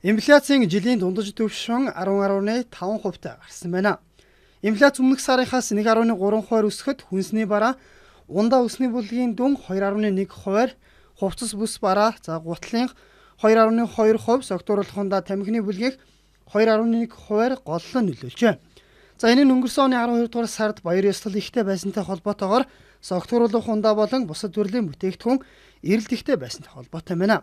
Инфляцийн жилийн дундаж түвшин 10.5% та гарсан байна. Инфляц өмнөх сарынхаас 1.3% өсөхөд хүнсний бараа, ундаа өсний бүлгийн дүн 2.1%, хувцас бүс бараа, за гутлын 2.2%, согтууруулах тамхины бүлгийг 2.1% голлон нөлөөлжээ. За энэ нь өнгөрсөн оны 12 дугаар сард баяр ёслол ихтэй байсантай холбоотойгоор согтууруулах ундаа болон бусад төрлийн бүтээгдэхүүн эрэлт ихтэй байсантай холбоотой байна.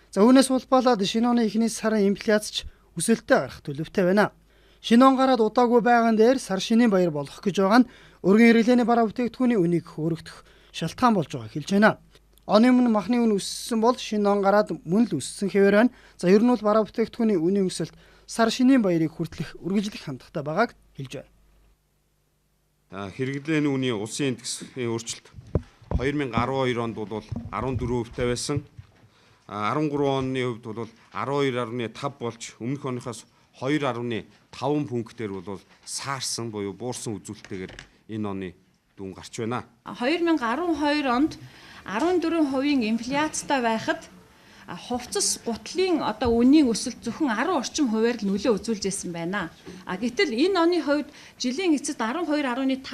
За үүнээс улбаалаад шинэ оны эхний сарын инфляц ч өсөлттэй гарах төлөвтэй байна. Шинэ он гараад удаагүй байгаа дээр сар шинийн баяр болох гэж байгаа нь өргөн хэрэглээний бараа бүтээгдэхүүний үнийг хөөрөгдөх шалтгаан болж байгааг хэлж байна. Оны өмнө махны үн өссөн бол шинэ он гараад мөн л өссөн хэвээр байна. За ер нь бол бараа бүтээгдэхүүний үнийн өсөлт сар шинийн баярыг хүртлэх үргэлжлэх хандлагатай байгааг хэлж байна. Хэрэглээний үнийн улсын индексийн өөрчлөлт 2012 онд бол 14% та байсан. 13 оны хувьд бол 12.5 болж өмнөх оныхоос 2.5 пунктээр бол саарсан буюу буурсан үзүүлэлттэйгээр энэ оны дүн гарч байна. 2012 онд 14% инфляцтай байхад хувцас гутлын одоо үнийн өсөлт зөвхөн 10 орчим хувиар л нөлөө үзүүлж байсан байна. А гэтэл энэ оны хувьд жилийн эцэст 12.5%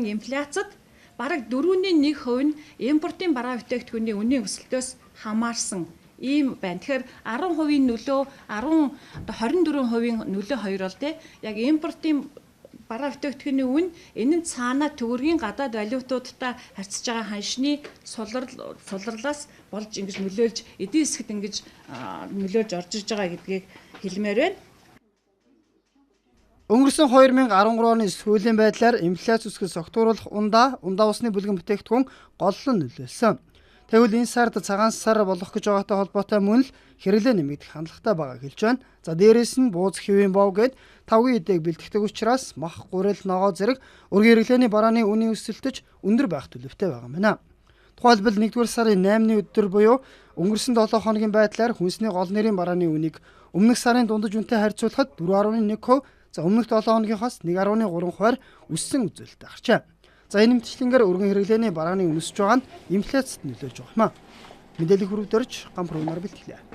инфляцид бараг 4.1% нь импортын бараа бүтээгдэхүүний үнийн өсөлтөөс хамаарсан ийм байна. Тэгэхээр 10% нөлөө 10 одоо 24% нөлөө хоёр бол тий яг импортын бараа бүтээгдэхүүний үн энэ нь цаанаа төгрөгийн гадаад валютуудтай харьцаж байгаа ханшны сулралаас болж ингэж нөлөөлж эдийн засгт ингэж нөлөөлж орж иж байгаа гэдгийг хэлмээр байна. Өнгөрсөн 2013 оны сүүлийн байдлаар инфляц өсгөл согтууруулах ундаа, ундаа усны бүлгэн бүтээгдэхүүн голлон нөлөөлсөн. Тэгвэл энэ сард цагаан сар болох гэж байгаатай холбоотой мөн л хэрэглээ нэмэгдэх хандлагатай байгааг хэлж байна. За дээрээс нь бууз хэвийн бов гээд тавгийн эдээг бэлтгэдэг учраас мах, гурил, ногоо зэрэг өргөн хэрэглээний барааны үнийн өсөлтөж өндөр байх төлөвтэй байгаа юм байна. Тухайлбал 1-р сарын 8-ны өдөр буюу өнгөрсөн 7 хоногийн байдлаар хүнсний гол нэрийн барааны үнийг өмнөх сарын дундаж үнэтэй харьцуулахад 4.1%, за өмнөх 7 хоногийнхоос 1.3% өссөн үзүүлэлт гарчээ. За энэ мэтчлэнгээр өргөн хэрэглээний барааны үнэсэж байгаа нь инфляцид нөлөөлж байгаа юм а. Мэдээлэл хүрвдөрж Гамбар унаар бэлтгэлээ.